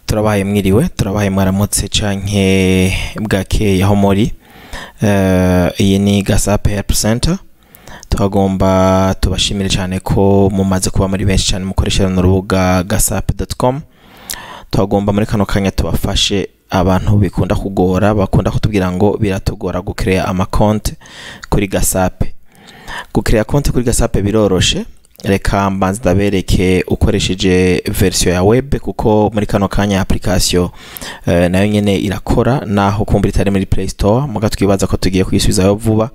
Turabahaye mwiriwe, turabahaye mwaramutse canke bwakeye aho muri. Iyi ni Gasape Help Center. Twagomba tubashimire cyane ko mumaze kuba muri benshi cyane mukoresha runo rubuga gasape.com. Twagomba muri kano kanya tubafashe abantu bikunda kugora, bakunda kutubwira ngo biratugora gucrea amakonte kuri Gasape. Gucrea konte kuri Gasape biroroshe. Reka mbanze ndabereke ukoresheje version ya web, kuko muri kano kanya application nayo nyene irakora, naho kumbura itari muri Play Store, muga twibaza ko tugiye kuyisubizayo vuba.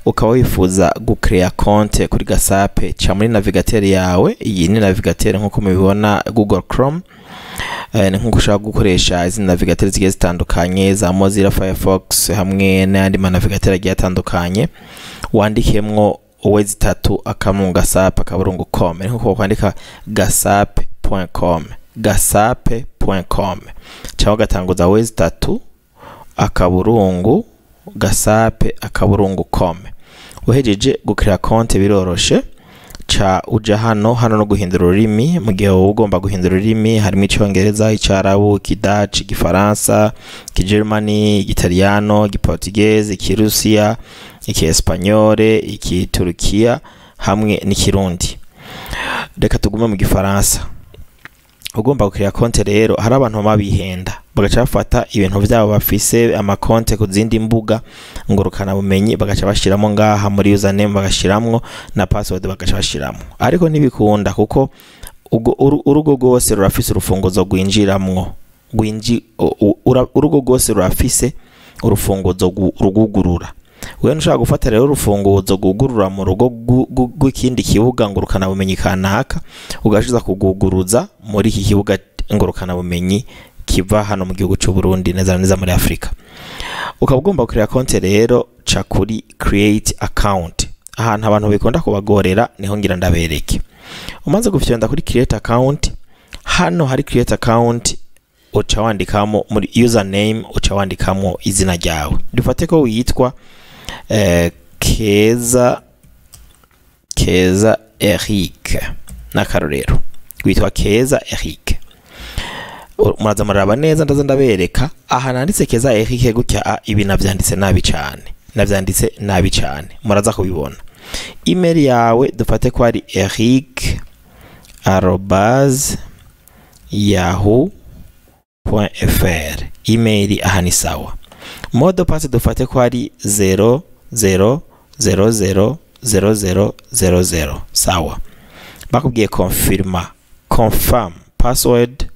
Ukaba wifuza gucrea konte kuri Gasape, ca muri navigateur yawe. Iyi ni navigateur nkuko mubibona, Google Chrome. Ni nkuko ushobora gukoresha izi navigateur zigiye zitandukanye za Mozilla Firefox hamwe n'ayandi ma navigateur agiye atandukanye. Wandikemwo w3.gasape.com, ni nkuko kwandika gasape.com, gasape.com, cyangwa ugatanguza w3.gasape.com. Uhejeje gucrea konte biroroshe, ca uja hano hano no guhindura ururimi. Mu gihe wowe ugomba guhindura ururimi, harimo Icyongereza, Icyarabu, Ikidaci, Igifaransa, Ikigermani, Igitaliyano, Igiportugeze, Ikirusiya, Ikiespanyole, Ikiturukiya hamwe n'Ikirundi. Reka tugume mu Gifaransa. Ugomba gucrea konte rero, hari abantu bama bihenda bagaca bafata ibintu vyabo bafise amakonte ku zindi mbuga ngurukana bumenyi, bagaca bashiramo ngaha muri username, bagashiramwo na password bagaca bashiramwo, ariko ntibikunda kuko urugo rwose rurafise urufunguzo rwinjiramwo, urugo rwose rurafise urufunguzo rugugurura. Wewe ntushobora gufata rero urufunguzo rwugurura mu rugo rw'ikindi kibuga ngurukana bumenyi kanaka, ugashiza kuguguruza muri iki kibuga ngurukana bumenyi kiva hano mu gihugu cy'u Burundi, neza neza muri Afrika. Ukaba ugomba gucrea konte rero, ca kuri create account. Ahantu abantu bikunda kubagorera niho ngira ndabereke. Umaze gufyonda kuri create account, hano hari create account, uca wandikamo muri username, uca wandikamo izina ryawe. Dufate ko witwa Keza, Keza Eric, n'akarorero witwa Keza Eric. Muraza muraraba neza, ndaza ndabereka aha nanditse Keza Eric gutya. Ibi navyanditse nabi cyane, navyanditse nabi cyane, muraza kubibona. Email yawe dufate ko ari eric@yahoo.fr. Email aha ni sawa. Mot de passe dufate ko ari 00000000, sawa. Bakubwiye confirma, confirm password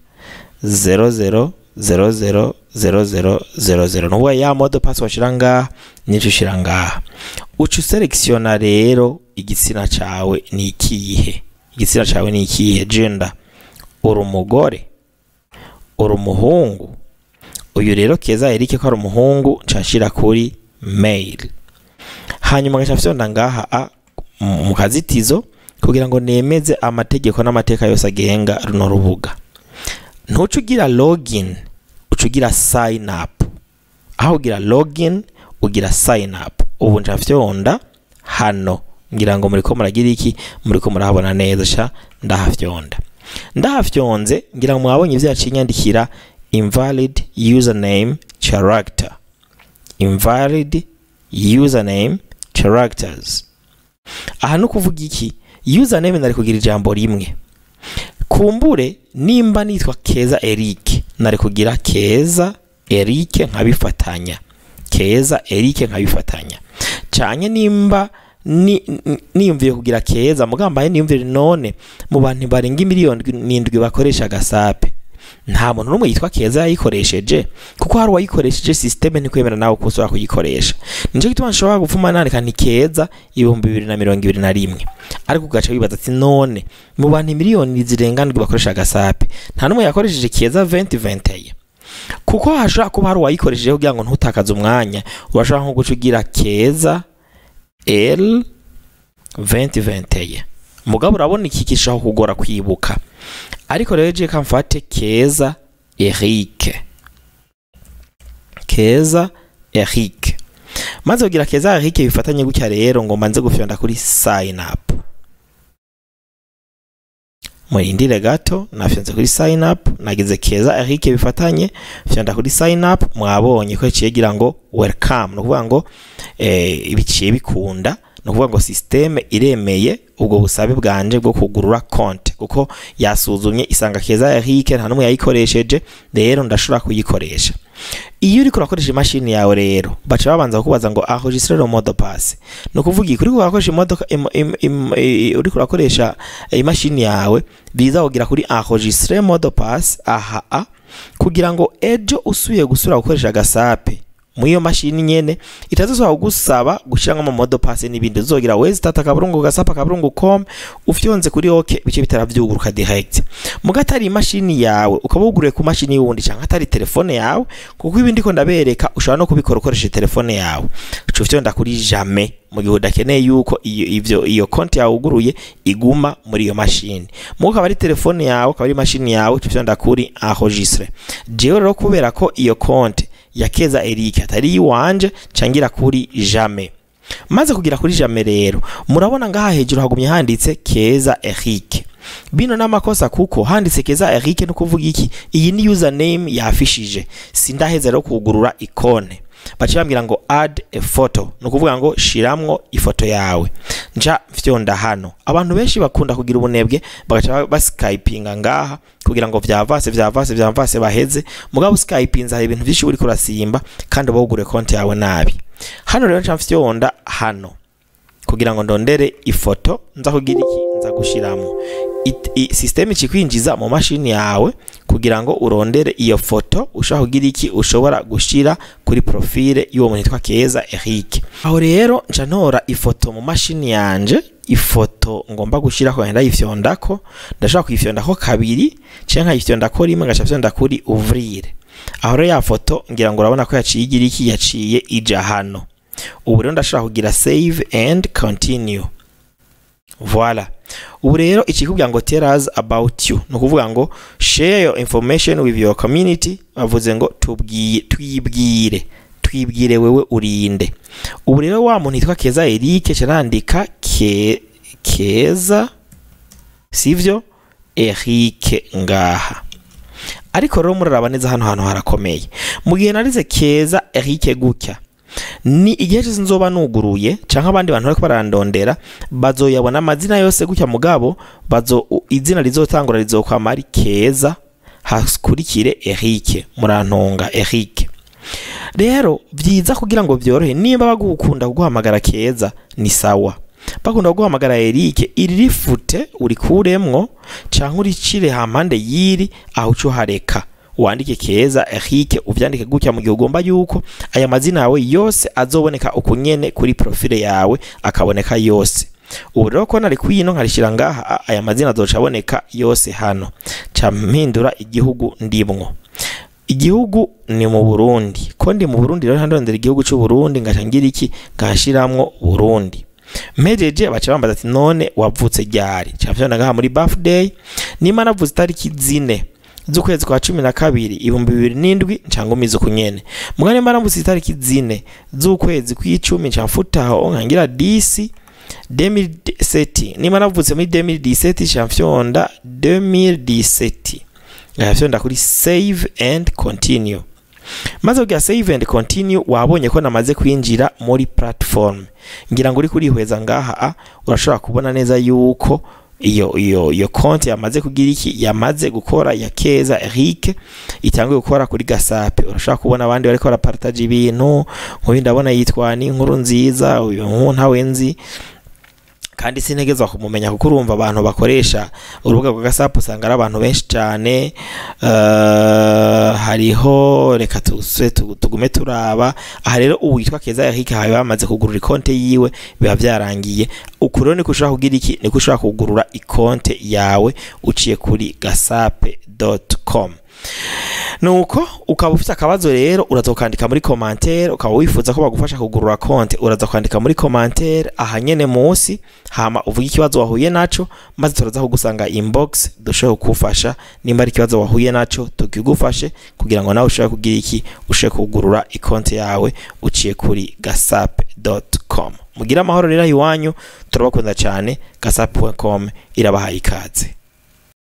00000000, nukuvuga ya mot de passe washira ngaha nico ushira ngaha. Uca uselectiona rero igitsina cawe ni ikihe, igitsina cawe ni ikihe, gender, uri umugore, uri umuhungu. Uyu rero Keza Eric ko ari umuhungu, nca nshira kuri male, hanyuma ngaca mfyonda ngaha mu kazitizo kugira ngo nemeze amategeko n'amateka yose agenga runo rubuga. Ntuca ugira login, uca ugira sign up. Aho ugira login ugira sign up. Ubu nca mfyonda hano, ngira ngo muriko muragira iki, muriko murahabona neza. Sha ndahafyonda, ndahafyonze, ngira ngo mwabonye ivyo yaciye inyandikira: invalid username character, invalid username characters. Aha no kuvuga iki? Username nari kugira ijambo rimwe. Kumbure nimba nitwa Keza Eric, nari kugira Keza Eric nkabifatanya, Keza Eric nkabifatanya. Canke nimba niyumviye kugira Keza mugambaye, niyumvire none mu bantu barenga 7 miliyoni bakoresha Gasape, nta muntu n'umwe yitwa Keza yayikoresheje? Kuko hari uwayikoresheje, système ntikwemera nawe ko ushobora kuyikoresha. Nico gituma nshobora gupfuma nandika nti Keza 2021, ariko ugaca wibaza ati none mu bantu miliyoni zirenga 7 bakoresha Gasape, nta n'umwe yakoresheje Keza 2021? Kuko hashobora kuba hari uwayikoresheje. Kugira ngo ntutakaze umwanya, urashobora nko guca ugira Keza L 2021. Mugabo urabona iki gishobora kugora kwibuka. Ariko rero je kamfate Keza Eric, Keza Eric. Maze kugira Keza Eric bifatanye gutya rero, ngo mbanze gufyonda kuri sign up. Murindire gato, nafyonze kuri sign up, nagize Keza Eric bifatanye, fyonda kuri sign up. Mwabonye ko yaciye gira ngo welcome, no kuvuga ngo ibiciye bikunda, no kuvuga ngo système iremeye ubwo busabe bwanje bwo kugurura konte, kuko yasuzumye isanga Keza Eric nta numwe yayikoresheje, rero ndashobora kuyikoresha. Iyo uriko urakoresha imashini yawe rero, baca babanza kukubaza ngo enregistrer le mot de passe. No kuvuga iki? Uriko urakoresha imodoka, uriko urakoresha imashini yawe, biza kugira kuri enregistrer mot de passe aha a, kugira ngo ejo usubiye gusubira gukoresha Gasape muri iyo mashini nyene, itazosubira kugusaba gushiramwo ama mot de passe n'ibindi. Uzogira www.gasape.com, ufyonze kuri OK, bice bitaravyuguruka direct. Muga atari imashini yawe, ukaba wuguruye ku mashini y'uwundi, canke atari telefone yawe, kuko ibindi ko ndabereka ushobora no kubikora ukoresheje telefone yawe, uca ufyonda kuri jamais mu gihe udakeneye yuko iyo konti yawe wuguruye iguma muri iyo mashini. Muga akaba ari telefone yawe, akaba ari imashini yawe, uca ufyonda kuri enregistrer. Jewe rero, kubera ko iyo konti ya Keza Eric atari iwanje, cangira kuri jamais. Maze kugira kuri jamais rero, murabona ngaha hejuru hagumye handitse Keza Eric. Bino n'amakosa, kuko handitse Keza Eric no kuvuga iki? Iyi ni username yafishije, sindaheza rero kugurura ikonte. Baca bambwira ngo add a photo, no kuvuga ngo shiramwo ifoto yawe. Nca fyonda hano. Abantu benshi bakunda kugira ubunebwe, bagaca baskipinga ngaha kugira ngo vyavase vyavase vyavase baheze. Mugabo skipinza, hari ibintu vyinshi uriko urasimba, kandi uba wugure konti yawe nabi. Hano rero nca fyonda hano kugira ngo ndondere ifoto nza kugira iki? Nza gushiramo. System ikikwinjiza mu mashini yawe kugira ngo urondere iyo foto ushobora kugira iki? Ushobora gushira kuri profile y'uwo muntu yitwa Keza Eric. Aho rero nca ntora ifoto mu mashini yanje, ifoto ngomba gushirako, ndayifyondako. Ndashobora kuyifyondako kabiri canke nkayifyondako rimwe, ngaca fyonda kuri ouvrir. Aho rero ya foto, ngira ngo urabona ko yaciye igira iki? Yaciye ija hano. Ubu rero ndashobora kugira save and continue. Voilà. Ubu rero ikikubwira ngo tell us about you, ni ukuvuga ngo share your information with your community. Bavuze ngo tubwiye, twibwire, twibwire wewe urinde. Ubu rero wa muntu yitwa Keza Eric, carandika Keza, sivyo, Eric ngaha. Ariko rero muraraba neza, hano hantu harakomeye. Mu gihe narize Keza Eric gutya, ni igihe cyose nzoba nuguruye canke abandi bantu bariko barandondera, bazoyabona amazina yose gutya. Mugabo bazo izina rizotangura rizokwama ari Keza, hakurikire Eric. Murantunga, Eric. Rero vyiza kugira ngo vyorohe, nimba bagukunda kuguhamagara Keza ni sawa, bakunda kuguhamagara Eric, iri rifute urikuremwo canke uricire hampande yiri aho, uca uhareka wandike Keza Eric, uvyandike gutya mu gihe ugomba yuko aya mazina yawe yose azoboneka uku nyene kuri profile yawe, akaboneka yose. Ubu rero ko nari kwino nkarishira ngaha, aya mazina azoca aboneka yose hano. Ca mpindura igihugu ndimwo. Igihugu ni mu Burundi. Ko ndi mu Burundi rero, ndondera igihugu c'u Burundi, ngaca ngira iki? Ngashiramwo Burundi. Mpejeje, baca bambaza ati none wavutse ryari? Ca mvyona ngaha muri birthday, nimba navuze itariki 4 z'ukwezi kwa 12 2007, nca ngumiza uku nyene. Muga nimba navuze itariki 4 z'ukwezi kw'icumi, nca mfutaho nkangira 10 2017. Nimba navutse muri 2017, nca mfyonda 2017, ngafyonda kuri save and continue. Maze kugira save and continue, wabonye ko namaze kwinjira muri platform. Ngira ngo uri kurihweza ngaha a, urashobora kubona neza yuko iyo konti yamaze kugira iki? Yamaze gukora, ya Keza Eric, itanguye gukora kuri Gasape. Urashobora kubona abandi bariko barapartage ibintu. Nk'uyu ndabona yitwa ni inkuru nziza, uyu ntawe nzi kandi sintegezwa kumumenya, kuko urumva abantu bakoresha urubuga rwa Gasape usanga ari abantu benshi cyane. Hariho, reka tuse tugume turaba aha. Rero ubu witwa Keza Eric hawe bamaze kugurura ikonte yiwe, biba byarangiye. Uku rero niko ushobora kugira iki? Niko ushobora kugurura ikonte yawe uciye kuri gasape.com. Nuko ukaba ufite akabazo rero, uraza kwandika muri commentaire. Ukaba wifuza ko bagufasha kugurura konte, uraza kwandika muri commentaire aha nyene munsi, hama uvuge ikibazo wahuye naco, maze turaza kugusanga inbox, dushobore kugufasha. Nimba ari ikibazo wahuye naco, tukigufashe kugira ngo nawe ushobore kugira iki? Ushobore kugurura ikonte yawe uciye kuri gasape.com. Mugire amahoro rero iwanyu, turabakunda cyane. Gasape.com irabahaye ikaze.